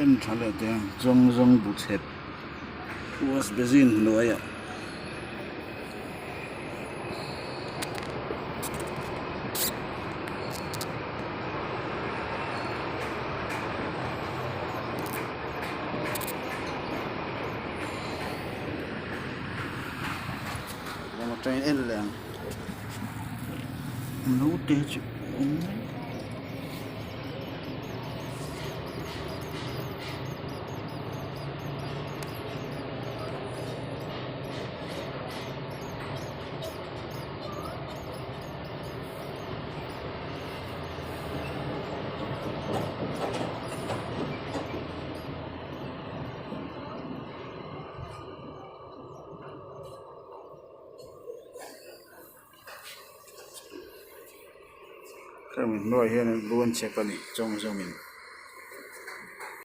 En tha leh teh ang zawng zawng bu chhep wash basin hnuaiah. Atangin en leh ang naute chu a awm mai. Hemi hnuaiah hian buan chep a ni chawng zawngin.